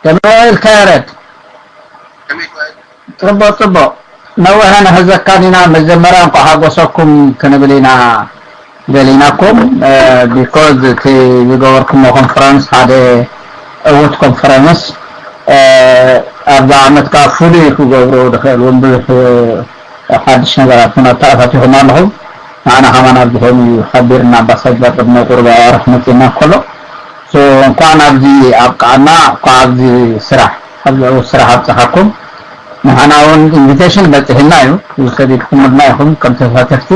ከመይ ውዒልካ ያረድ? ጽቡቕ ጽቡቕ። ነዊሕ ኣይንሕዘካን ኢና። መጀመርያ እንኳዕ ሓጎሰኩም ክንብል ኢና ደሊናኩም። ቢኮዝ እቲ ዝገበርኩሞ ኮንፈረንስ ሓደ ዕዉት ኮንፈረንስ፣ ኣብዚ ዓመት ከዓ ፍሉይ ክገብሮ ዝኽእል እውን ብዙሕ ሓድሽ ነገራት እውን ኣተኣታቲኹም ኣለኹም። ንዓና ከማን ኣብ ዝኾኑ ሓቢርና ኣምባሳደር ቅድሚ ቁሩብ ኣዋርሕ መፂና ከሎ እንኳዕ ናብዚ ኣብቃዓና። እንኳዕ ኣብዚ ስራሕ ኣብዚ ዕዉት ስራሕ ኣብፀሓኩም። ንዓና እውን ኢንቪቴሽን በፂሕና እዩ። እዚ ሰዲድኩምልና ኢኹም ከም ተሳተፍቲ።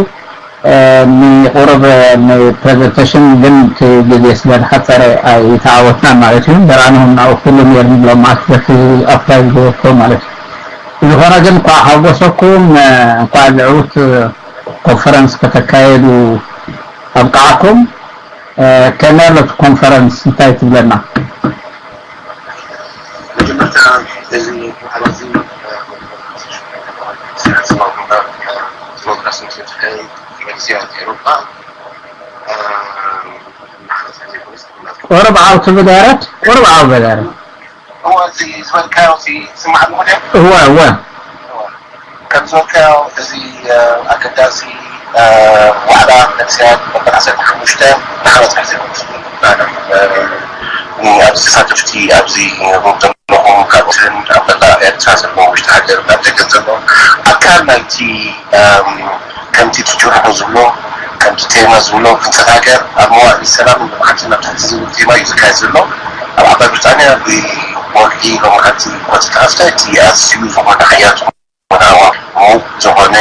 ንቁሩብ ንፕሬዘንቴሽን ግን እቲ ግዜ ስለ ዝሓፀረ ኣይተዓወትናን ማለት እዩ። ደራንሁም ናብኡ ኩሉ ነይሩ ንብሎም ኣክተርቲ ኣፕላይ ዝገበርኩ ማለት እዩ። ዝኾነ ግን እንኳዕ ሓጎሰኩም። እንኳዕ እዚ ዕዉት ኮንፈረንስ ከተካየዱ ኣብቃዓኩም። ከመይ ኣሎ እቲ ኮንፈረንስ እንታይ ትብለና? መጀመርታ እዚ ብዛዕባ እዚ ኮንፈረንስ ዲሞክራሲ ኤውሮጳ ቁሩብ ዓው ትብል ያረድ፣ ቁሩብ ዓው በል ያረድ። እወ፣ እዚ ዝበልካዮ እዚ ይስማዕ ኣሎ ድዩ? እወ እወ። ከም ዝበልካዮ እዚ ኣገዳሲ ዋዕላ መንእሰያት መበል ዓሰርተ ሓሙሽተ ንዓመት ሕዚ ኣብዚ ተሳተፍቲ ኣብዚ ዘለኹም ካልኦትን ኣብ መላእ ኤርትራ ዘለዉ ውሽጢ ሃገር ኣብ ደገ ዘለዉ ኣካል ናይቲ ከምቲ እቲ ጭርሖ ዝብሎ ከምቲ ቴማ ዝብሎ ህንፀት ሃገር ኣብ መዋእሊ ሰላምን ልምዓትን ኣብ ትሕቲ ዝብል ቴማ እዩ ዝካየድ ዘሎ። ኣብ ዓባይ ብሪጣንያ ብወግዒ ሎማዓንቲ እኳ ዝተኸፍተ እቲ ኣዝዩ ዝኾነ ሓያል ዝኾነ ኣዋርድ ምዉቕ ዝኾነ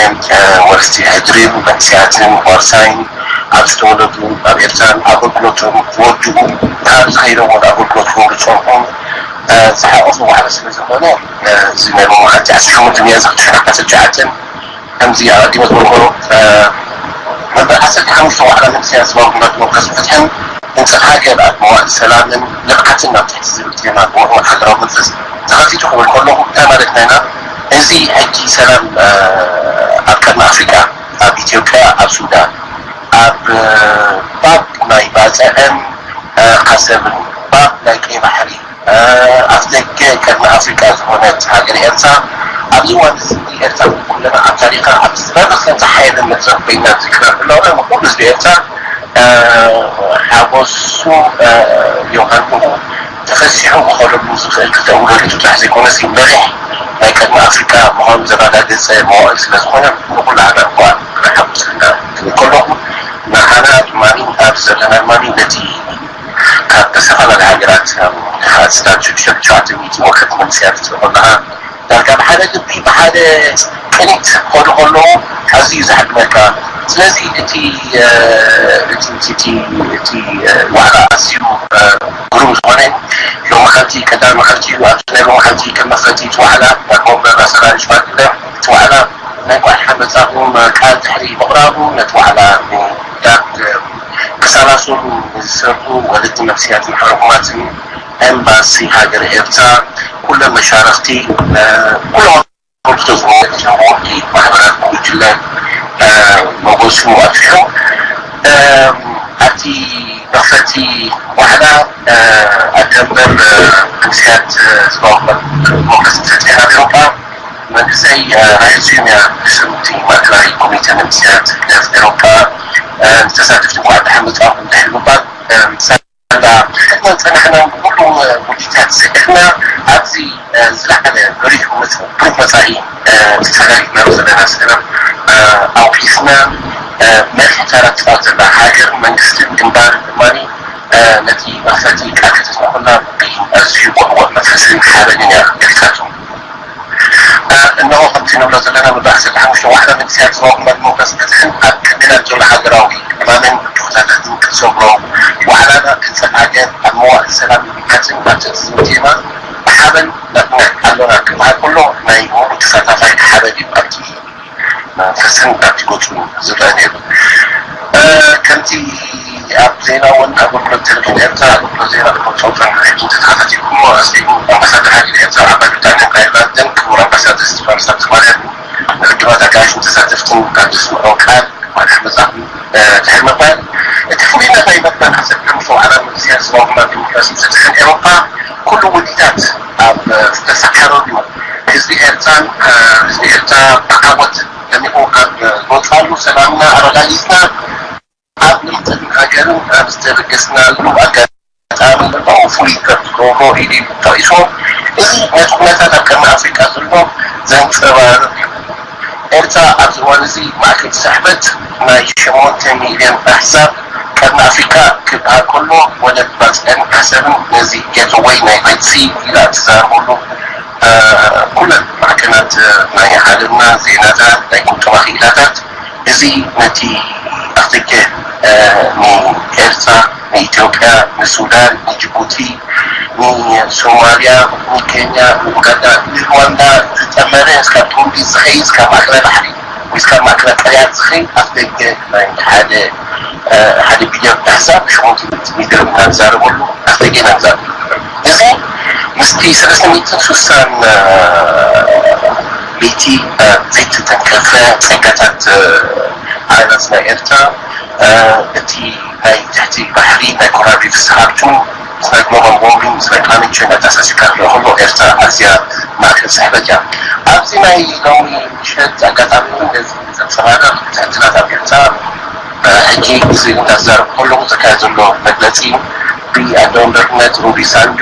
ወረስቲ ሕድሪን መንእሰያትን ዋርሳይን ኣብ ዝተወለዱ ኣብ ኤርትራን ኣገልግሎቶም ዝወድኡ ካብ ዝኸይደዎ ንኣገልግሎት ክህቡ ዝፀንሑ ዝሓቆፈ ዋዕላ ስለ ዝኾነ እዚ ናይ ሎማዓንቲ ዓሰርተ ሸሞንተ ሚያዝያ ክልተ ሽሕን ዓሰርተ ትሽዓተን ከምዚ ኣቐዲመ ዝበልኮ መበል ዓሰርተ ሓሙሽተ ዋዕላ መንእሰያት ህዝባዊ ግንባር ዲሞክራሲ ፍትሕን ህንፀት ሃገር ኣብ መዋእል ሰላምን ልቕዓትን ኣብ ትሕቲ ዝብል ቴማ ብምቕማጥ ሃገራዊ መንፈስ ተኸፊቱ ክብል ከለኹ እንታይ ማለትና ኢና? እዚ ሕጂ ሰላም ኣብ ቀርኒ ኣፍሪቃ፣ ኣብ ኢትዮጵያ፣ ኣብ ሱዳን፣ ኣብ ባብ ናይ ባጽዕን ዓሰብን፣ ባብ ናይ ቀይ ባሕሪ ኣፍደገ ቀርኒ ኣፍሪቃ ዝኾነት ሃገር ኤርትራ ኣብዚ እዋን እዚ ኤርትራ ኩለና ኣብ ታሪኻ ኣብ ዝነበረ ዝሓየለ መድረኽ ኮይና ትዝክረር ብለውና ንኩሉ ህዝቢ ኤርትራ ሓጎሱ ዮሃንኡ ተፈሲሑ ክኸደሉ ዝኽእል ክልተ ውደሪቱ ጥራሕ ዘይኮነስ መሪሕ ናይ ቀርኒ ኣፍሪቃ ምዃኑ ዘረጋገጸ መዋእል ስለ ዝኾነ ንኩላህና እኳ ክነሓጉስ ኢና ክብል ከለኹ ንዓና ድማ ኣብዚ ዘለና ድማ ነቲ ካብ ዝተፈላለያ ሃገራት ካብ ኣስታት ሽዱሽተ ትሽዓተ ሚእቲ ወርሒ መንእሰያት ክትርኢ ከለኻ ዳርጋ ብሓደ ልቢ ብሓደ ቅኒት ክኸዱ ከለዉ ኣዝዩ እዩ ዘሕብነካ። ስለዚ እቲ እቲ እቲ እቲ ዋዕላ ኣዝዩ ግሩም ዝኾነ ሎሚ ሓንቲ ቀዳሚ መዓልቲ እዩ። ኣብዚ ናይ ሎሚ ሓንቲ ከም መኽፈቲ እቲ ዋዕላ ናብ ኮንፈረንስ ኣሰራሪ ሽማግለ እቲ ዋዕላ ናይ እንኳዕ ደሓን መጻኹም ቃል ድሕሪ ምቕራቡ ነቲ ዋዕላ ንዳግ ክሰላሰሉ ንዝሰርሑ ወለዲ መንእሰያትን ሕሩኹማትን ኤምባሲ ሃገረ ኤርትራ ኩሎም መሻርኽቲ ኩሎም ኣበርክቶ ዝህቡ ወዲ ማሕበራት ጉጅለ መጎሱ ኣስፊሑ ኣብቲ መኽፈቲ ዋዕላ ኣደንበር መንእሰያት ዝባወ ሞገስ ተፅኤና ቢሮባ መንእሰይ ራሄል ስዩም እያ ብስም እቲ ማእከላይ ኮሚተ መንእሰያት ህግደፍ ኤሮጳ ንተሳተፍቲ እንኳዕ ደሓን መጻእኩም ድሕሪ ምባል ምሳና ዝሓድና ዝጸናሕና ኩሉ ውዲታት ሰጊርና ኣብዚ ዝለዓለ በሪሁ መጽ- ብሩህ መጻኢ ተሰጋጊርና ዘለና ሰላም ኣውሒስና መሪሕ ተራ ትጻወት ዘላ ሃገር መንግስትን ግንባርን ድማ ነቲ መኽፈቲ ቃል ከተስምዑልና ብኣዝዩ ቅኑዕ መንፈስን ሓበንን እያ ገሊጻቶ። እንሆ ከምቲ ንብሎ ዘለና መበል ዓሰርተ ሓሙሽተ ዋዕላ መንእሰያት ዞባ ግንባር ዲሞክራሲ ፍትሕን ኣብ ቅድሜና ዘሎ ሃገራዊ ዕማምን ብድሆታታትን ክንሰግሮ ዋዕላና ክንጸግ ሃገር ኣብ መዋእል ሰላምን ልምዓትን ኣብ ትሕቲ ዝብል ቴማ ብሓበን ነቕንዕ ኣሎና ክበሃል ከሎ ናይ ምሉእ ተሳታፋይ ሓበን እዩ ኣብቲ መንፈስን ኣብቲ ገጹን ዝረአ ነይሩ። ከምቲ ኣብ ዜና እውን ኣገልግሎት ቴሌቪዥን ኤርትራ ኣገልግሎት ዜና ክገልጾ ዝጸንሐ ሕጂ እንተተኸታቲልኩሞ ኣስዒቡ ኣምባሳደር ሃገር ኤርትራ ኣብ ዓባይ ብሪጣንያን ኣየርላንድን ክቡር ኣምባሳደር እስጢፋኖስ ሃብተማርያም ንዕዱማት ኣጋይሽን ተሳተፍትን ኣብ ዘስምዖ ቃል እንኳዕ ደሓን መጻእኩም ድሕሪ ምባል እቲ ፍሉይነት ናይ መበል ዓሰርተ ሓሙሽተ ዋዕላ መንእሰያት ዞባ ግንባር ዲሞክራሲ ፍትሕን ኤውሮጳ ኩሉ ውዲታት ህዝቢ ኤርትራ ብዓወት ደሚቑ ኣብ ዝወፅኣሉ፣ ሰላምና ኣረጋጊፅና ኣብ ልምዕትን ሃገርን ኣብ ዝተበገስናሉ ኣጋጣሚ፣ ልባዊ ፍሉይ ከም ዝገብሮ ኢሉ እዩ ጠቒሱ። እዚ ነቲ ኩነታት ኣብ ቀርኒ ኣፍሪቃ ዘሎ ዘንጸባርቕ እዩ። ኤርትራ ኣብዚ እዋን እዚ ማእከል ስሕበት ናይ ሸሞንተ ሚልዮን ኣሕዛብ ቀርኒ ኣፍሪቃ ክበሃል ከሎ፣ ወደብ ባጽዕን ዓሰብን ነዚ ጌትወይ ናይ ሬድ ሲ ኢላ እትዛረበሉ፣ እ፣ ኩለን ማዕከናት፣ እ፣ ናይ ዓለምና ዜናታት፣ ናይ ቁጠባ ክኢላታት፣ እዚ ነቲ ኣፍደገ፣ እ፣ ንኤርትራ፣ ንኢትዮጵያ፣ ንሱዳን፣ ንጅቡቲ፣ ንሶማልያ፣ ንኬንያ፣ ንኡጋንዳ፣ ንሩዋንዳ ዝጠመረ፣ እስካብ ብሩንዲ ዝኸይድ፣ እስካብ ማእከላይ ባሕሪ ወይ እስካብ ማእከላይ ቀርያት ዝኸይድ ኣፍደገ ናይ ሓደ፣ እ፣ ሓደ ቢልዮን ኣሕዛብ፣ ሸሞንተ ሚእቲ ሚልዮን ኢና ንዛረበሉ ኣፍደገ ኢና ንዛረበሉ። እዚ ምስቲ ሰለስተ ሚእትን ስሳን ሚእቲ፣ እ፣ ዘይተተንከፈ ጸጋታት፣ እ፣ ዓለምና ኤርትራ፣ እ፣ እቲ ናይ ትሕቲ ባሕሪ ናይ ኮሮና ቫይረስ ሃብቱ፣ ምስ ናይ ግሎባል ዋርሚንግ፣ ምስ ናይ ክላይሜት ቼንጅ ኣተኣሳሲርካ ክትሪኦ ከሎ፣ ኤርትራ ኣዝያ ማእከል ስሕበት እያ። ኣብዚ ናይ ሎሚ ምሸት ኣጋጣሚ እውን ነዚ ዘንጸባርቕ፣ እቲ ዕድላት ኣብ ኤርትራ፣ እ፣ ሕጂ እዚ እንዳተዛረብኩ ከለኹ ዝካየድ ዘሎ መግለጺ ብኣንደርነት ሩቢ ሳንዱ፣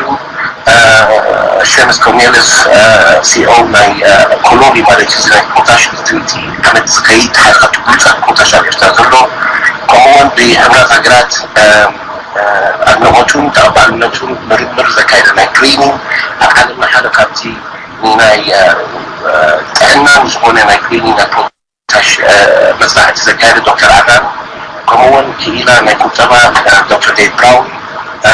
እ፣ ሸምስ ኮርኔልስ፣ እ፣ ሲኦ ናይ፣ እ፣ ኮሎኒ ማለት እዩ፣ እዚ ናይ ፖታሽ፣ እቲ ዓመት ዝኸይድ ሓደ ካብቲ ብሉጻት ፖታሽ ኣብ ኤርትራ ዘሎ፣ ከምኡውን ብሕቡራት ሃገራት፣ እ፣ እ፣ ኣድናቖቱን ተቐባልነቱን ምርምር ዘካየደ ናይ ግሪኒንግ፣ ኣብ ዓለምና ሓደ ካብቲ ናይ፣ እ፣ እ፣ ጥዕና ዝኾነ ናይ ግሪኒንግ ናይ ፖታሽ፣ እ፣ መጽናዕቲ ዘካየደ ዶክተር ኣዳም፣ ከምኡውን ክኢላ ናይ ቁጠባ፣ እ፣ ዶክተር ዴቪድ ብራውን፣ እ፣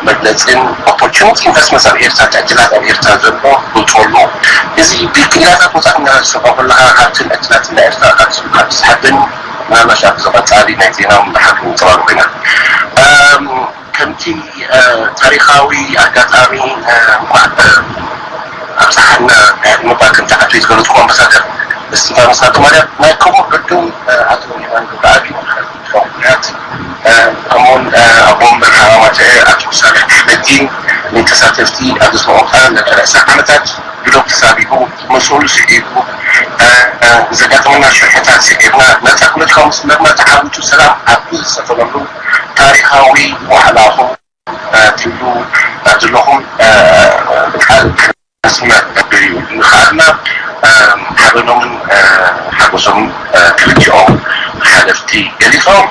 መግለጽን ኦፖርቹኒቲ ኢንቨስትመንት ኣብ ኤርትራ፣ ዕድላት ኣብ ኤርትራ ዘሎ ገልጾ ኣለዉ። እዚ ብክኢላታት ወጻኢ እናሰፋ ከለኻ ካብትን ዕድላት ናይ ኤርትራ ካብ ዝስሓብን ምናልባሽ ኣብዚ ቀጻሊ ናይ ዜና እውን ብሓቂ ንጸባርቕ ኢና። እም፣ ከምቲ፣ እ፣ ታሪኻዊ ኣጋጣሚ፣ እ፣ እንኳዕ፣ እ፣ ኣብጽሓና ምባል ከምቲ ዓቶ ዝገለጽኩ ኣምባሳደር እስቲፋኖስ ሃብተማርያም ናይ ከምኡ ዕዱም፣ እ፣ ኣቶ ዮናን ገብረኣብ እዩ። ምኽንያት፣ እ፣ ከምኡውን፣ እ፣ ኣቦ ወንበር ሃዋማተ ኣቶ ሳልሕ ኣሕመድዲን ንተሳተፍቲ ኣብ ዘስምዖ ቃል ንሰላሳ ዓመታት ብዶብ ተሳቢቡ መሰሉ ስዒቡ፣ እ፣ እ፣ ዘጋጠመና ሽርሕታት ስዒርና ነጻ ፖለቲካዊ መስመርና ተዓዊቱ ሰላም ኣብ ዝሰፈነሉ ታሪኻዊ ዋዕላኹም፣ እ፣ ትብሉ ናብ ዘለኹም፣ እ፣ ቃል ክነስምዕ እዩ። ንኽኣልና፣ እ፣ ሓበኖምን፣ እ፣ ሓጎሶምን፣ እ፣ ክልቲኦም ሓለፍቲ ገሊጾም።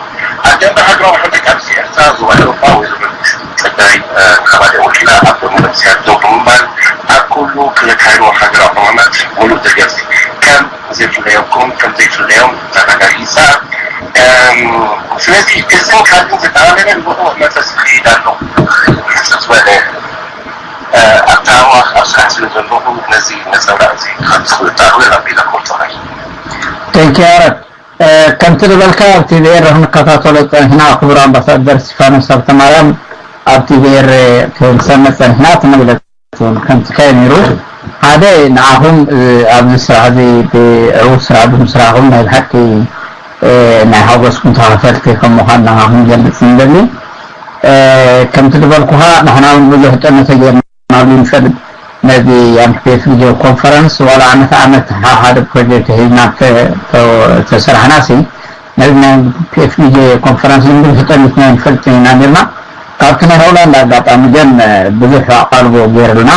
ኣብ ደንበ ሃገራዊ ሕብረት ቃልሲ ኤርትራ ዞባ ኤውሮጳ ወይዘሮ ንግስቲ ጸጋይ፣ እ፣ ንኸማልያ ወኪላ ኣብ ጎኒ መንእሰያት ደው ብምባል ኣብ ኩሉ ክለካየዶ ሃገራዊ ዕማማት ምሉእ ደገፍ ከም ዘይፍለየኩም፣ ከም ዘይፍለዮም ኣረጋጊጻ። እም፣ ስለዚ እዝን ካልእን ዘጠቓለለ ንብቑዕ መንፈስ ይኸይድ ኣሎ። ሕጽር ዝበለ፣ እ፣ ኣተሃዋኽ ኣብ ስራሕ ስለ ዘለኹ ነዚ ነጸብራቕ እዚ ካብ ዝኽእል ኣቕልል ኣቢለ ክገልጾ እኽእል። Thank you፣ ኣረግ። እ፣ ከምቲ ዝበልካ ኣብ ቲ ቪ ኤር ክንከታተሎ ጸኒሕና፣ ክቡር ኣምባሳደር እስቲፋኖስ ሃብተማርያም ኣብ ቲ ቪ ኤር ክንሰምዕ ጸኒሕና፣ እቲ መግለጺ እውን ከምቲ ከ ነይሩ። ሓደ ንዓኹም፣ እ፣ ኣብዚ ስራሕ እዚ ብዕዉት ስራሕ ብምስራሕኩም ናይ ብሓቂ፣ እ፣ ናይ ሓጎስኩም ተኻፈልቲ ከም ምዃንና ክንገልጽ ንደሊ። እ፣ ከምቲ ዝበልኩኻ ንሕና እውን ብዙሕ ጥዕና ተገይርናሉ ንፈልጥ። ነዚ ኣምፕ ቪድዮ ኮንፈረንስ ዋላ ዓመት ዓመት ሓደ ፕሮጀክት ሒዝና ተ-፣ ተ-፣ ተሰራሕናሲ ነዚ ናይ ፒኤፍዲጂ ኮንፈረንስ ግን ብዙሕ ጠሚትና ንፈልጥ ኢና ነርና። ካብቲ ናይ ሆላንድ ኣጋጣሚ ግን፣ እ፣ ብዙሕ ኣቓልቦ ገይሩልና፣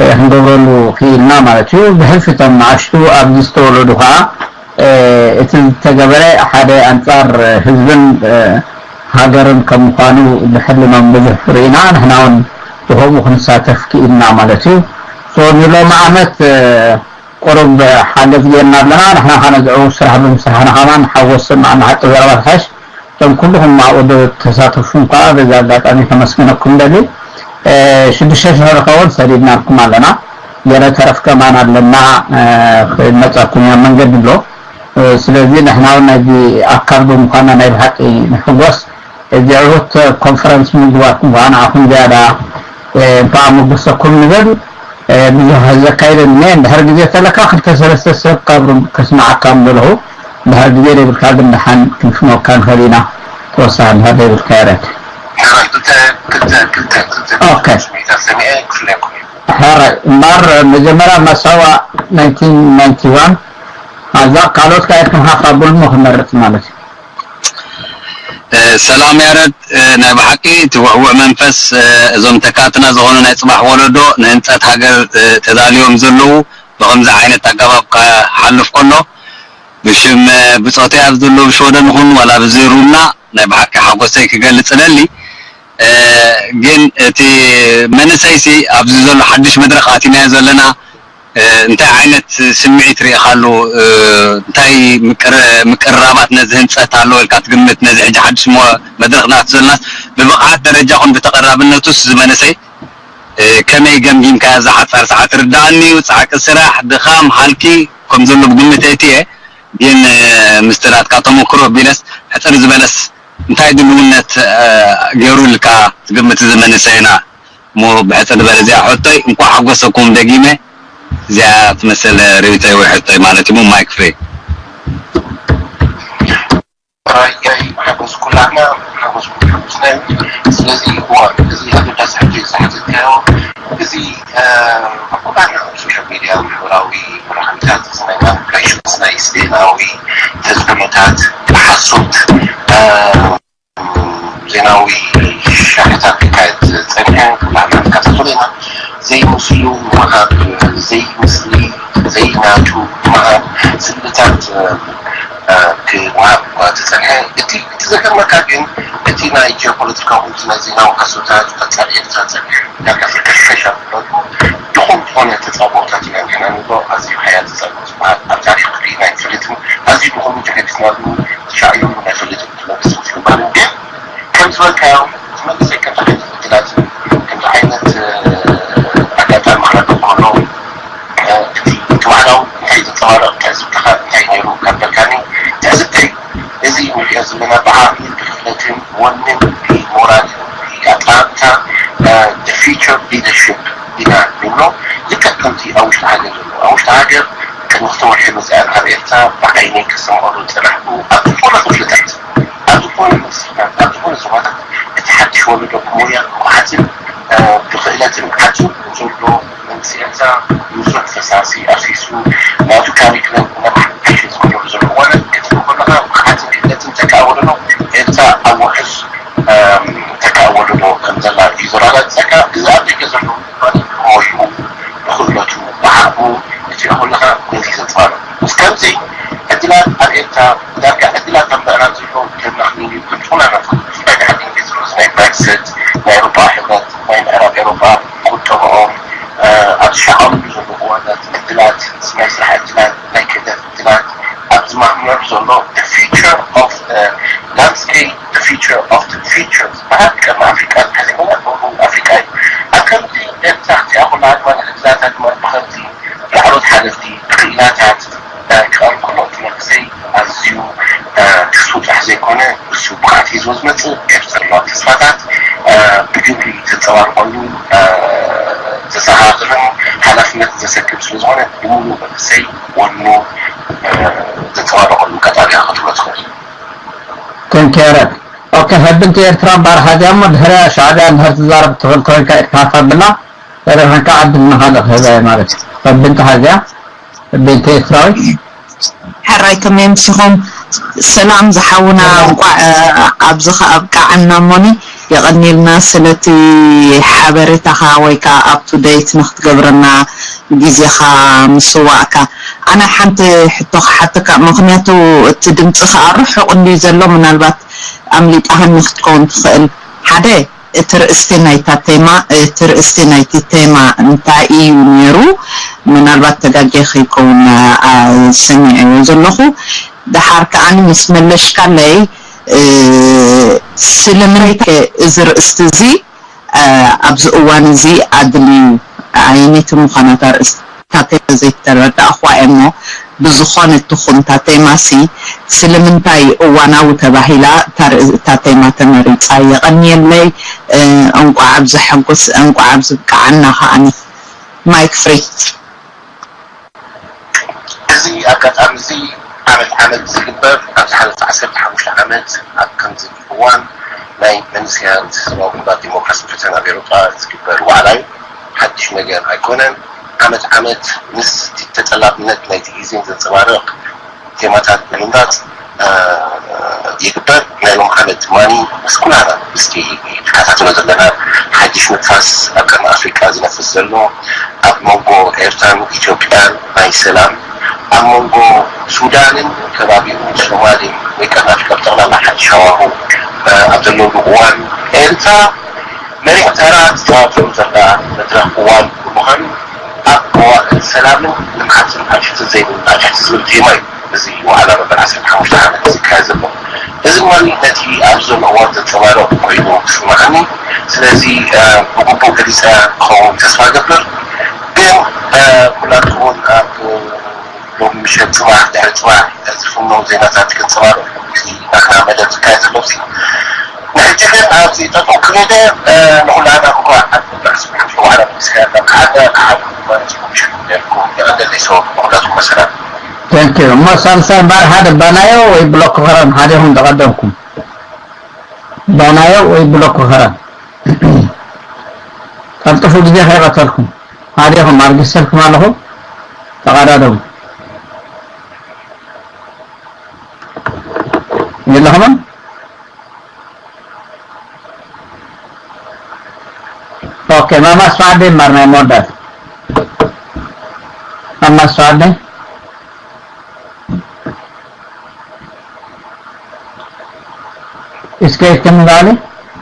እ፣ ክንገብረሉ ክኢልና ማለት እዩ። ብሕልፊ እቶም ንኣሽቱ ኣብዚ ዝተወለዱ ከዓ፣ እ፣ እቲ ዝተገበረ ሓደ ኣንጻር ህዝብን፣ እ፣ ሃገርን ከም ምዃኑ ብሕልኖም ብዙሕ ርኢና፣ ንሕና እውን ብኸምኡ ክንሳተፍ ክኢልና ማለት እዩ። ሶ ንሎሚ ዓመት፣ እ፣ ቁሩብ ሓገዝ ጌርና ኣለና። ንሕና ኸዓ ነዚ ዕዉት ስራሕ ብምስራሕና ኸማን ሓጎስ ይስምዓና። ሓቂ ዘረባ ትሓሽ። እቶም ኩልኹም ኣብኡ ዶ ተሳተፍኩም ከኣ በዚ ኣጋጣሚ ከመስግነኩም ደሊ። እ፣ ሽዱሽተ ሽሕ ዝኸውን ሰዲድናልኩም ኣለና። ገለ ተረፍ ከማን ኣለና፣ እ፣ ክመጻኩም እያ መንገዲ ኣሎ። እ፣ ስለዚ ንሕና እውን ናይዚ ኣካል ብምዃንና ናይ ብሓቂ ንሕጎስ። እዚ ዕዉት ኮንፈረንስ ምግባርኩም ከዓ ንዓኹም ዝያዳ፣ እ፣ እንኳዕ ኣመጎሰኩም ንብል። እ፣ ብዙሕ ዘካይደ እኒሀ። እንድሕር ግዜ ተለካ ክልተ ሰለስተ ሰብ ካብ ሩም ከስምዓካ ምደለኹ። እንድሕር ግዜ ዘይብልካ ግን ደሓን ክንፍኖካ ንኽእል ኢና። ተወሳኺ እንድሕር ዘይብልካ የረድ። ክልተ፣ ክልተ፣ ክልተ፣ ክልተ ኦኬ። ስምዒታት ሰሚዐ ክፍለየኩም እዩ። ሕራይ እምበር መጀመርያ መሰዋ ናይንቲን ናይንቲ ዋን ኣዛ ካልኦት ካየት ክንሃፋ ቡልሞ ክመርጽ ማለት እዩ። ሰላም ያረድ፣ ናይ ብሓቂ እቲ ውዕውዕ መንፈስ፣ እዞም ተካእትና ዝኾኑ ናይ ጽባሕ ወለዶ ንህንጸት ሃገር ተዳልዮም ዘለዉ ብኸምዚ ዓይነት ኣገባብ ክሓልፍ ከሎ ብሽም ብጾተይ ኣብ ዘለዉ ብሽወደን ይኹን ዋላ ብዚ ሩምና ናይ ብሓቂ ሓጎሰይ ክገልጽ እደሊ። ግን እቲ መንእሰይሲ ኣብዚ ዘሎ ሓድሽ መድረኽ ኣቲናዮ ዘለና እንታይ ዓይነት ስምዒት ርኢኻሉ? እንታይ ምቅርራባት ነዚ ህንፀት ኣለዎ ኢልካ ትግምት? ነዚ ሕጂ ሓድሽ መድረኽ ናቱ ዘለናስ ብብቕዓት ደረጃ ኹን ብተቐራብነቱስ እዚ መንእሰይ ከመይ ገምጊምካዮ? እዛ ሓፃር ሰዓት ርዳእኒ እዩ፣ ፃዕቂ ስራሕ፣ ድኻም፣ ሃልኪ ከም ዘሎ ብግምት እየ። ግን ምስቲ ናትካ ተመክሮ ቢለስ ሕፅር ዝበለስ እንታይ ድልውነት ገይሩ ኢልካ ትግምት እዚ መንእሰይና? እሞ ብሕፅር ዝበለ እዚኣ ሕቶይ። እንኳዕ ሓጎሰኩም ደጊመ። እዚኣ ትመስል ርእይቶይ ወይ ሕቶይ ማለት እዩ። ማይክ ፍሪ። ራያይ ሓጎስ ኩላህና ሓጎስኩም ሓጎስና እዩ። ስለዚ እዋ እዚ ኣገዳሲ ሕቶ እዩ ዝሓተትካዮ። እዚ ኩላህና ኣብ ሶሻል ሚድያ ማሕበራዊ መራኸቢታት ናይ ማኒፕሌሽንስ ናይ ስፔናዊ ተፅዕኖታት ሓሶት ዜናዊ ሻዕታት ክካየድ ዝፀንሐ ኩላህና ንከታተሎ ኢና። ዘይምስሉ ምሃብ፣ ዘይምስሊ ዘይናቱ ምሃብ፣ ስእልታት ክወሃብ እኳ ተፀንሐ። እቲ እቲ ዘገርመካ ግን እቲ ናይ ጂኦፖለቲካዊ እቲ ናይ ዜናዊ ሓሶታት ኣንፃር ኤርትራ ፀንሐ ዳርጋ ፍርቀሽፈሽ ኣብ ምባሉ ድኹም ዝኾነ ተፃብኦታት ኢና ንሕና ንብሎ። ኣዝዩ ሓያል ተፃብኦ ዝበሃል ኣብ ታሪክ ርኢና ኣይንፈልጥን። ኣዝዩ ድኹምን ተገዲስናሉ ተሻዕዩን ኣይፈልጥን። ትመልስ ምስ ምባል ግን ከም ዝበልካዮ ዝመልሰ ከምዚ ዓይነት ዕድላት ከምዚ ዓይነት ኣጋጣሚ ክረክብ ከሎ እቲ እቲ ባዕላዊ እንታይ ዘንፀባርቕ ትዕዝብትኻ እንታይ ነይሩ ካብ በልካኒ ትዕዝብተይ እዚ ንሪኦ ዘለና ብዓቕሚ ብክእለትን ወንን ብሞራልን ብኣጠማምታ the future leadership ኢና ንብሎ። ልክዕ ከምቲ ኣብ ውሽጢ ሃገር ዘሎ ኣብ ውሽጢ ሃገር ቅድሚ ክልተ ወርሒ መፅኣ ካብ ኤርትራ ብዓይነይ ከስተምቐሉ ዝፀናሕኩ ኣብ ዝኾነ ክፍልታት ኣብ ዝኾነ መስርታት ኣብ ዝኾነ ዞባታት እቲ ሓድሽ ወለዶ ብሞያን ብቕዓትን ብኽእለትን ዓፂዩ ዘሎ መንግስቲ ኤርትራ ብዙሕ ፈሳሲ ኣፍሲሱ ናቱ ካሪክለም እናመሓየሸ ዝኸደሉ ዘሎ እዋናት ክትርኢ ከለኻ ብቕዓትን ክእለትን ተካእወለሎ ኤርትራ ኣብ ውሑስ ተካእወለሎ ከም ዘላ እዩ ዘረጋግፀካ። እዚ ኣብ ደገ ዘሎ ሞይኡ ብኽእለቱ ብዓቕሙ ክትሪኦ ከለኻ ነዚ ዘንፀባርቕ ምስ ከምዚ ዕድላት ኣብ ኤርትራ ዳርጋ ዕድላት ኣብ ምዕራብ ዘሎ ተናኽኒ እዩ ከም ዝኾነ ብፍላይ ድሓር ኢንግሊዝ ሩዝ ናይ ብራክሰት ናይ ኤሮፓ ሕብረት ናይ ምዕራብ ኤሮፓ ቁጠባኦም ኣብ ዝሸዓሉ ዘለዉ እዋናት ዕድላት ናይ ስራሕ ዕድላት ናይ ክእለት ዕድላት ኣብ ዝማህመሩ ዘሎ the future of the landscape the future of the future ዝበሃል ቀርኒ ኣፍሪቃ ዝሓዘ ይኮነ ኣፍሪቃ እዩ ኣብ ከምዚ ኤርትራ ክቲኣ ኩላ ድማ ዕድላት ድማ ብከምዚ ላዕሎት ሓለፍቲ ብክኢላታት ክቐርብ ከሎ እቲ መንእሰይ ኣዝዩ ክስውጣሕ ዘይኮነ ንሱ ብቕዓት ሒዝዎ ዝመፅእ ኤርትራ ዘለዋ ተስፋታት ብግብሪ ዘንፀባርቐሉ ዘሰኻኽርን ሓላፍነት ዘሰክም ስለዝኾነ ብምሉእ መንእሰይ ወኑ ዘንፀባርቐሉ ኣጋጣሚ ክትብሎ ትኽእል። ተንኬረ ኦኬ ከብንቲ ኤርትራ እምበኣር ሓዚኣ እሞ ድሕሪኣ ሻዕብያ እንድሕር ትዛረብ ትኽእል ኮይንካ ኢድካ ሃፍ ኣብላ። ርኢኻንካ ዓዲ ንኻልእ ክህባ እየ ማለት እዩ። ከብንቲ ሓዚኣ ቤንተ ኤርትራዊ። ሕራይ ከመይ ኣምሲኹም? ሰላም ዝሓውና እንቋዕ ኣብዚ ከ ኣብቃዓና እሞኒ የቐንየልና ስለቲ ሓበሬታኻ ወይ ከዓ up to date ንክትገብረና ግዜኻ ምስዋእካ። ኣነ ሓንቲ ሕቶ ክሓተካ ምክንያቱ እቲ ድምፂ ከዓ ርሑቕ እንድዩ ዘሎ ምናልባት ኣምሊጣሃኒ ክትከውን ትኽእል ሓደ እቲ ርእስቲ ናይታ ቴማ እቲ ርእስቲ ናይቲ ቴማ እንታይ እዩ ነይሩ ምናልባት ተጋጌ ከይከውን ሰሚዐዮ ዘለኹ ደሓር ከዓኒ ምስ መለሽካለይ ስለምንታይ እዚ ርእስቲ እዚ ኣብዚ እዋን እዚ ኣድልዩ ኣይነቲ ምዃና እታ ርእስቲ እታ ቴማ ዘይተረዳእኹዋ እየ እሞ ብዝኾነ ትኹን እታ ቴማሲ ስለምንታይ እዋናዊ ተባሂላ እታ ርእ- እታ ቴማ ተመሪፃ የቐንየለይ እንቋዕ ኣብዚ ሕጉስ እንቋዕ ኣብዚ ብቅዓና ከዓኒ ማይክ ፍሪ እዚ ኣጋጣሚ እዚ ዓመት ዓመት ዝግበር ኣብ ዝሓለፈ ዓሰርተ ሓሙሽተ ዓመት ኣብ ከምዚ እዋን ናይ መንእሰያት ሰብኣዊ ግንባር ዲሞክራሲ ፍትሕን ኣብ ኤሮጳ ዝግበር ዋዕላ እዩ። ሓድሽ ነገር ኣይኮነን። ዓመት ዓመት ምስ ተጠላብነት ናይቲ ግዜን ዘንጸባርቕ ቴማታት ብምምራጽ ይግበር። ናይ ሎም ዓመት ድማ ምስ ኩላና ምስቲ ንከታተሎ ዘለና ሓድሽ ንፋስ ኣብ ቀርኒ ኣፍሪቃ ዝነፍስ ዘሎ፣ ኣብ መንጎ ኤርትራን ኢትዮጵያን ናይ ሰላም፣ ኣብ መንጎ ሱዳንን ከባቢኡ ሶማልን ወይ ቀርኒ ኣፍሪቃ ብጠቕላላ ሓድሽ ሃዋሁ ኣብ ዘለሉ እዋን፣ ኤርትራ መሪሕ ተራ ትጻወተሉ ዘላ መድረኽ እዋን ብምዃኑ፣ ኣብ መዋእል ሰላምን ልምዓትን ኣንፈት ዘይብሉ ኣትሕቲ ዝብል ቴማ እዩ እዚ ዋዕላ መበል ዓሰርተ ሓሙሽተ ዓመት ዝካየድ ዘሎ። እዚ ድማ ነቲ ኣብዚ ዘሎ እዋን ዘንጸባርቕ ኮይኑ ይስምዓኒ። ስለዚ ብግቡእ ገሊጸ ክኸውን ተስፋ እገብር። ግን ኩላትኩም እውን ኣብ ሎም ምሸት ጽባሕ ድሕሪ ጽባሕ ዝፍነው ዜናታት ክንጸባርቕ እዚ ናትና መደብ ዝካየድ ዘሎ እዚ ንሕጂ ግን ኣብዚ ጠጠው ክብል ንኹላና እንኳዕ ኣብ ስብሓት ወዓላ ምስጋና ከዓደ ከዓደ ማለት ምሸት ነርኩም የቐደለይ ሰው ንኹላትኩም መሰላት። Thank you። እሞ ሳልሳይ እምበኣር ሓደ ባናዮ ወይ ብሎክ ኸረን ሓዲኹም ተቐደምኩም። ባናዮ ወይ ብሎክ ኸረን ቀልጥፉ ግዜ ከይቐተልኩም ሓዲኹም ኣርጊሰልኩም ኣለኹ። ተቐዳደሙ። የለኹምን? ኦኬ፣ ማማ ስዓደይ እምበኣር ናይ መወዳእታ። ማማ ስዓደይ። እስከ ይትምባለ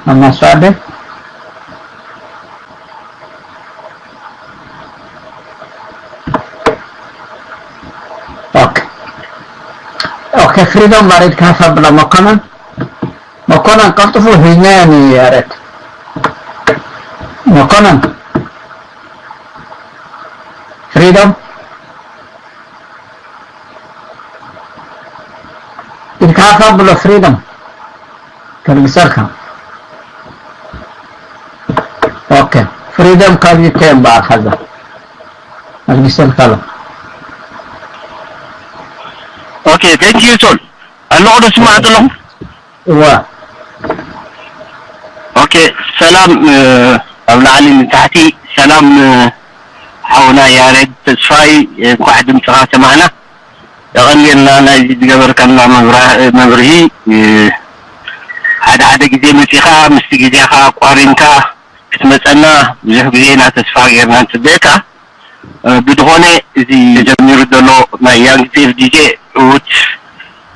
ማማ ስዓደይ። ኦኬ። ኦኬ፣ ፍሪዶም ባሬድ ካፋ ብላ መኮነን። መኮነን ቀልጥፉ ሂዝናዮ ኒ ያሬድ። መኮነን። ፍሪዶም። ኢድካ ሃፍ ኣብሎ ፍሪዶም። ከልግሰልካ። ኦኬ። ፍሪዶም ካብ ዩ ኬ እምበኣር ሓዛ። ኣልግሰልካ ኣሎ። ኦኬ፣ thank you ሶል። ኣለኹ ዶ ስማዕ ዘለኹ? እዋ። ኦኬ፣ ሰላም ኣብ ላዕሊ ንታሕቲ። ሰላም ሓውና ያሬድ ተስፋይ፣ እንኳዕ ድምፅኻ ሰማዕና። የቐንየልና ናይዚ ዝገበርካልና መብርሂ። ሓደ ሓደ ግዜ መፂኻ ምስቲ ግዜኻ ኣቋሪንካ ክትመፀና ብዙሕ ግዜ ኢና ተስፋ ጌርና ንፅበየካ። ብዝኾነ እዚ ተጀሚሩ ዘሎ ናይ ያንግ ፒ ኤፍ ዲ ጄ ዕዉት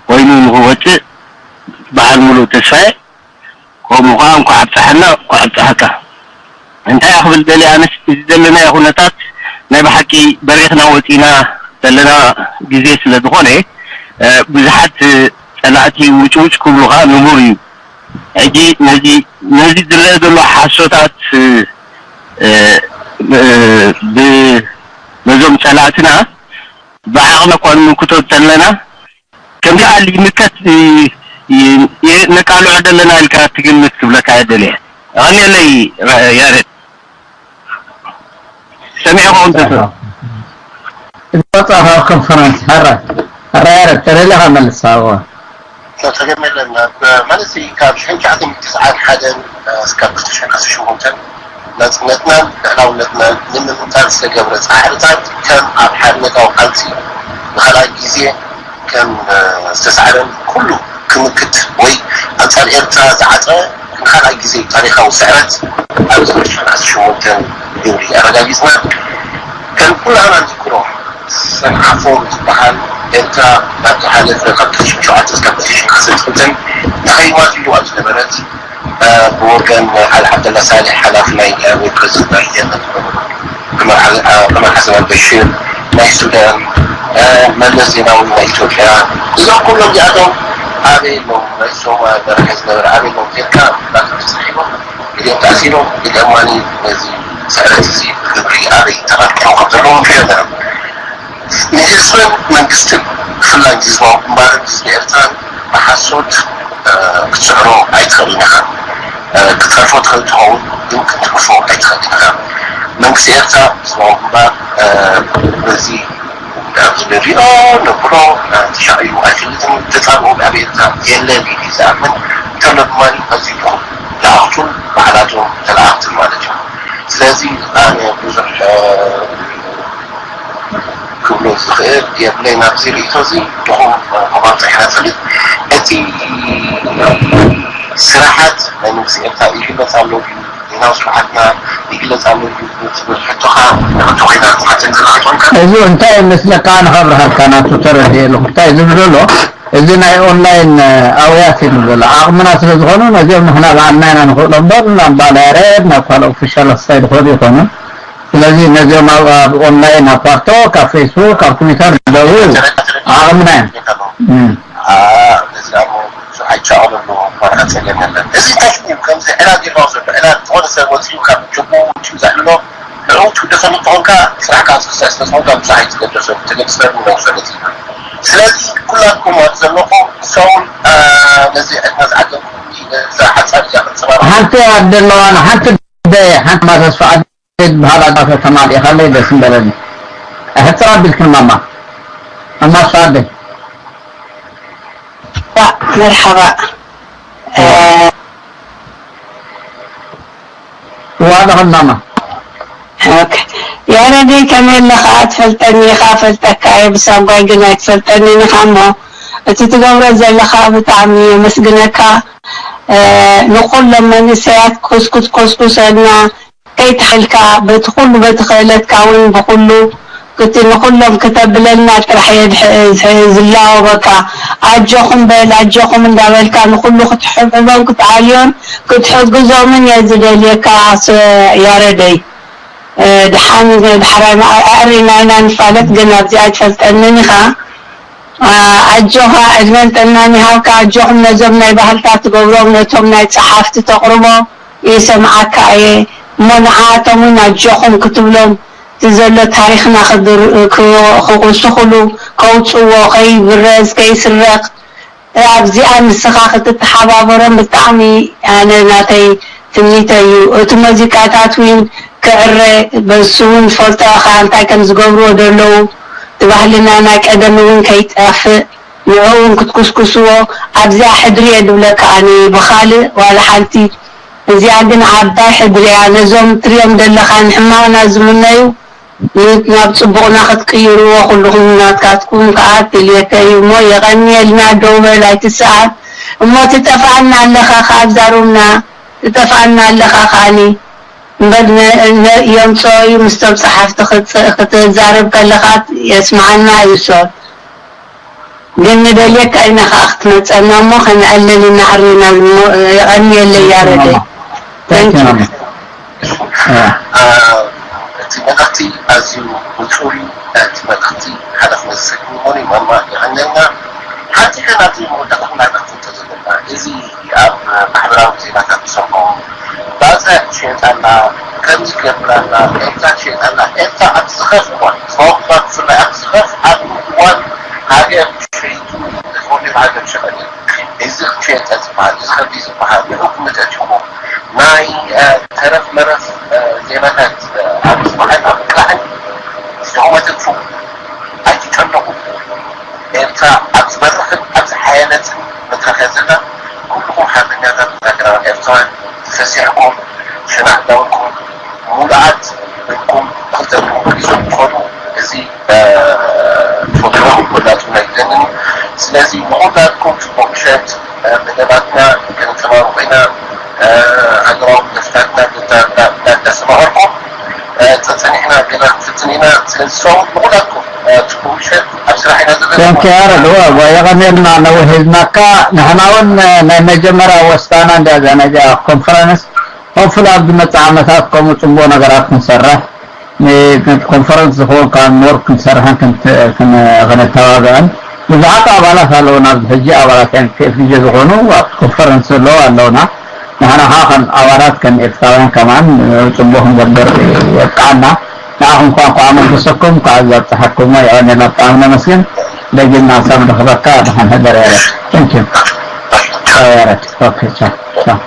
ኮይኑ ንክወፅእ በዓል ሙሉእ ተስፋ እየ። ከምኡ ከዓ እንኳዕ ኣብፀሐና እንኳዕ ኣብፀሐካ። እንታይ እያ ክብል ደልየ ኣነስ እዚ ዘለናዮ ኩነታት ናይ ብሓቂ በሪኽና ወፂና ዘለና ግዜ ስለ ዝኾነ ብዙሓት ፀላእቲ ውጭውጭ ክብሉ ከዓ ንቡር እዩ። ሕጂ ነዚ ነዚ ዝረአ ዘሎ ሓሶታት ነዞም ፀላእትና ብዓቕሚ እኳ ንምክቶ እንተለና ከም ከኣ ይምከት ነቃልዖ ዘለና ኢልካ ትግምት ክብለካ እየ ደልየ። የቐንየለይ ያሬድ። ሰሚዕኹም ተስፋ። ዝወጻ ካብ ኮንፈረንስ፣ ሕራይ፣ ሕራይ፣ ሕራይ፣ ተደሊኻ መልስ፣ ኣዎ። ጸገም የለን። ማለት ካብ ሽሕን ትሽዓተ ሚእትን ተስዓን ሓደን እስካብ ክልተ ሽሕን ዓሰርተ ሸሞንተን ናጽነትናን ልዕላውነትናን ንምምንጣር ዝተገብረ ጻዕርታት ከም ኣብ ሓርነታዊ ቃልሲ ንኻልኣይ ግዜ ከም ዝተሳዕረን ኩሉ ክምክት ወይ ኣንጻር ኤርትራ ዝዓጸ ንኻልኣይ ግዜ ታሪኻዊ ስዕረት ኣብ ክልተ ሽሕን ዓሰርተ ሸሞንተን ግብሪ ኣረጋጊጽና። ከም ኩላህና ንዝክሮ ሰንዓፈ ዝበሃል ኤርትራ ናብ ዝሓለፈ ካብ ክልተ ሽሕን ሸውዓተን እስካብ ክልተ ሽሕን ዓሰርተ ክልተን ተኸይባትሉ ኣብ ዝነበረት ብወገን ዓሊ ዓብደላ ሳልሕ ሓላፊ ናይ ፕረዚደንት ናይ የመን፣ ዑመር ዓሊ- ዑመር ሓሰን ኣልበሽር ናይ ሱዳን፣ መለስ ዜናዊ ናይ ኢትዮጵያ፣ እዞም ኩሎም እዚኣቶም ኣበይ ኣለዉ? ናይ ሶማል መራሒ ዝነበረ ኣበይ ኣለዉ? ኢልካ ናቶም ተሳሒቦም ገሊኦም ተኣሲሮም ገሊኦም ማኒ ነዚ ስዕረት እዚ ግብሪ ኣበይ ተቐልቂሎም ከም ዘለዉ ንሪኦ ኣለና። ንህዝብን መንግስትን ብፍላይ ንህዝባዊ ግንባርን ህዝቢ ኤርትራን ብሓሶት ክትስዕሮ ኣይትኽእልን ኢኻ። ክትጸርፎ ትኽእል ትኸውን ግን ክትግፎ ኣይትኽእልን ኢኻ። መንግስቲ ኤርትራ ህዝባዊ ግንባር በዚ ኣብዚ ንሪኦ ንብሎ ተሻቒሉ ኣይፈልጥን። ተጻብኦ ኣብ ኤርትራ የለን ኢሉ ዝኣምን እንተሎ ድማ ኣዝዩ ድኹም ለኣኽቱን ባዕላቶም ተለኣኽትን ማለት እዩ። ስለዚ ኣነ ብዙሕ ክብሎ ዝኽእል የብለይ ናብዚ ርእቶ እዚ። ድኹም ክባብፅሕ ኢና ንኽእል። እቲ ስራሓት ናይ መንግስቲ ኤርትራ ይግለፅ ኣሎ ድዩ፣ ዜናዊ ስራሓትና ይግለፅ ኣሎ ድዩ ዝብል ሕቶኻ ንሕቶ ኮይና ዝሓተኒ ዘለኻ ትኾንካ። እዚ እንታይ ይመስለካ? ንኸብርሃልካ ናቱ ተረድኤ ኣለኹ እንታይ ዝብል ዘሎ። እዚ ናይ ኦንላይን ኣውያት እዩ ዘሎ። ዓቕምና ስለ ዝኾኑ ነዚኦም ንሕና ባዕልና ኢና ንኽእሎ እምበር ናብ ባላ ያሬድ ናብ ካልእ ኦፊሻል ሳይድ ክኸዱ ይኾኑ። ስለዚ ነዚኦም ኣብ ኦንላይን ኣብ ፓርቶ ካብ ፌስቡክ ካብ ትዊተር ዘለው ዓቕምና እዮም። ነዚኣ ብዙሕ ኣይቻቐለሉ። ማርካ ፀገም የለን። እዚ እንታይ እዩ ከምዚ ዕላል ይረኦ ዘሎ ዕላል ዝኾነ ሰብ ወፂኡ ካብ ጀቦ ውጭ ዘዕልሎ ንዕኡ ትውደሰሉ እንተኾንካ ስራሕካ ስክሰስ ስለዝኾንካ ብዙሕ ኣይትገደሰሉ ተገድሰሉ ነው ሰለት። ስለዚ ኩላትኩም ኣብ ዘለኹም ሰውን ነዚ ዕድመ ዝዓደልኩም ነዛ ሓፃር እዚኣ ክንፅባረ ሓንቲ ኣደለዋና ሓንቲ ጉዳይ ሓንቲ ማተስፋ ዝበሃል ኣጋፈ ተማሊእኻለይ ደስ ምበለኒ። ሕፅር ኣቢልክን ማማ። ኣማስፋ ኣደይ። መርሓባ። ዋለኹም ማማ። ኦኬ። ያረደይ ከመይ ኣለኻ? ትፈልጠኒ ኢኻ፣ ፈልጠካ እየ፣ ብሳጓይ ግን ኣይትፈልጠኒን ኢኻ እሞ እቲ ትገብሮ ዘለኻ ብጣዕሚ የመስግነካ። ንኹሎም መንእሰያት ኮስኩስ ኮስኩሰልና ከይተሓልካ በቲ ኩሉ በቲ ክእለትካ እውን ብኩሉ እቲ ንኩሎም ክተብለልና ጥራሕ እየ ዝላወበካ። ኣጆኹም በል ኣጆኹም እንዳበልካ ንኩሉ ክትሕብሕቦም ክትዓልዮን ክትሕግዞምን እየ ዝደልየካ ያረደይ። ድሓን ዳሕራይ ኣዕሪና ኢና ንፋለጥ ግን ኣብዚኣ ኣይትፈልጠንን ኢኻ። ኣጆኻ ዕድመን ጥዕናን ይሃብካ። ኣጆኹም ነዞም ናይ ባህልታት ትገብሮም ነቶም ናይ ጸሓፍቲ ተቕርቦ ይሰምዓካ እየ እሞ ንዓኣቶም እውን ኣጆኹም ክትብሎም እቲ ዘሎ ታሪኽና ክቕስኽሉ ከውፅዎ ከይብረዝ ከይስረቕ ኣብዚኣ ንስኻ ክትተሓባበሮም ብጣዕሚ ኣነ ናተይ ትምኒተይ እዩ። እቲ ሙዚቃታት እውን ክዕረ በሱ እውን ዝፈልጦ ኢኻ እንታይ ከም ዝገብርዎ ደለዉ እቲ ባህልና ናይ ቀደም እውን ከይጠፍእ ንዕኡ እውን ክትኩስኩስዎ ኣብዚኣ ሕድሪ እየ ድብለካ ኣነ ብኻልእ ዋላ ሓንቲ እዚኣ ግን ዓባይ ሕድሪ እያ ነዞም ትሪኦም ደለኻ ንሕማቕና ዝምነዩ ናብ ፅቡቕና ክትቅይርዎ ኩልኹም ናትካትኩም ከዓ ትልየተ እዩ እሞ የቐንየልና ደው በል ኣይትሰኣን እሞ ትጠፍኣና ኣለኻ ከዓ ኣብዛ ሩምና ትጠፍኣና ኣለኻ ከዓኒ እምበር የምፅኦ እዩ ምስቶም ፀሓፍቲ ክትዛረብ ከለኻ የስምዓና እዩ ሶል ግን ንደልየካ ኢና ከዓ ክትመፀና እሞ ከነዕልል እናዕርና የቐንየለይ ያረደይ እቲ መልእኽቲ ኣዝዩ ንጹር እዩ። እቲ መልእኽቲ ሓደ ክመልሰልኩም ይኾን እዩ ማማ የቐንየልና። ሓንቲ ከ ናብዚ መወዳእታ ክንኣተኩር እንተዘለና እዚ ኣብ ማሕበራዊ ዜናታት ትሰምዖ ባጽዕ ትሸየጥ ኣላ፣ ከምዚ ትገብር ኣላ፣ ኤርትራ ትሸየጥ ኣላ። ኤርትራ ኣብ ዝኸፍ እዋን ዝኸፍ እዋን ብፍላይ ኣብ ዝኸፍ ኣብ እዋን ሃገር ሸይጡ ዝወደብ ሃገር ሸቐጥ እዩ። እዚ ክትሸየጠ ዝበሃል እዚ ከምዚ ዝበሃል ንዕኡ ክምልእት ይኹን ናይ ተረፍ መረፍ ዜናታት ኣብ ዝባዕን ኣብ ምቅላዕን ዝደኸመትኩም ኣይትጨነቑ። ኤርትራ ኣብ ዝበርኽን ኣብ ዝሓየለትን መድረኽ እያ ዘላ። ኩልኹም ሓርበኛታት ሃገራውያን ኤርትራውያን ፈሲሕኩም ሽናዕ እንዳበልኩም ሙሉኣት ልብኩም ንኽትዘርግሑ ክትኮኑ እዚ ፕሮግራም ክወዳእቱ ኣይግደንን። ስለዚ ንኹላትኩም ጽቡቕ ምሸት። መደባትና ከነንጸባርቕ ኢና። ሃገራዊ ደስታትና እንዳሰማዕኩም ጸኒሕና ገና ክንፍትን ኢና። ስለዚ ሰው ንኹላትኩም ጽቡቕ ምሸት። ኣብ ስራሕ ኢና ዘለና። Thank you ያረድ። የቐንየልና ነዊሕ ሒዝናካ። ንሕና እውን ናይ መጀመርያ ወስታና እንድያ እዛ ናይ እዚኣ ኮንፈረንስ። Hopefully ኣብ ዝመጽእ ዓመታት ከምኡ ጽቡቕ ነገራት ክንሰርሕ ንኮንፈረንስ ዝኸውን ከዓ more ክንሰርሕን ከነተባብዕን ብዙሓት ኣባላት ኣለውና ኣብዚ ሕጂ ኣባላት ኤንፒኤፍዲጂ ዝኾኑ ኣብቲ ኮንፈረንስ ዘለዉ ኣለውና ንሕና ከዓ ከም ኣባላት ከም ኤርትራውያን ከማን ጽቡቅ ክንገብር የብቅዓና ንዓኹም ከዓ እንኳዕ ኣመንበሰኩም እንኳዕ ኣብዛ ኣብፀሓኩም የቀንየልና ብጣዕሚ ነመስግን ደጊምና ክሳብ ንረኽበካ ድሓን ሕደር ያረድ thank you ያረድ okay ቻው ቻው